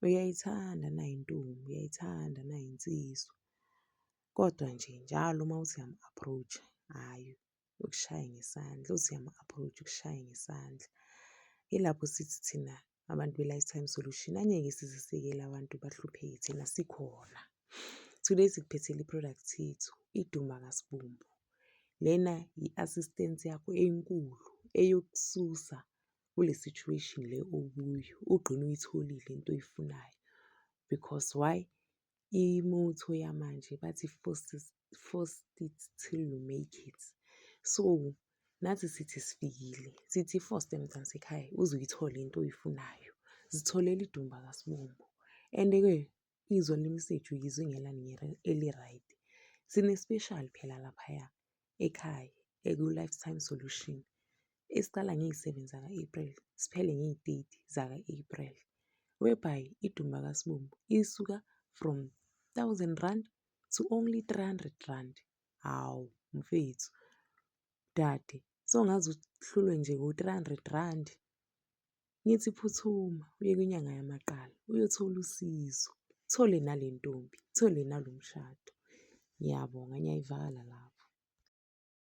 Uyayithanda nayi intombi, uyayithanda nayi insizwa, kodwa nje njalo uma uthi uyamu-approach-a, hhayi ukushaye ngesandla, uthi uyamu-approach-a ukushaye ngesandla. Yilapho sithi thina abantu be-Lifetime Solution, angeke size siyekele abantu bahlupheke thina sikhona. Today sikuphethele i-product yethu, iDuma kaSibumbu. Lena i-assistance yakho enkulu eyokususa kule situation le okuyo, ugqine uyitholile into oyifunayo. Because why? I-motto yamanje bathi force it till you make it. So, nathi sithi sifikile, sithi ifoste mntasekhaya uze uyithole into oyifunayo. Zitholele iDumba kaSibumbu. And-ke izwa le message uyizwe ngelani eli-right. Sine-special phela laphaya ekhaya eku-Lifetime Solution esiqala ngeyi-7 zaka-April, siphele ngeyi-30 zaka-April. Whereby iDumba kaSibumbu isuka from R1,000 to only R300. Hawu mfethu, dade, sewungaze uhlulwe nje ngo-R300. Ngithi phuthuma uye kwinyanga yamaqala uyothola usizo, uthole nale ntombi, uthole nalo mshado. Ngiyabonga, ngiyayivala lapho.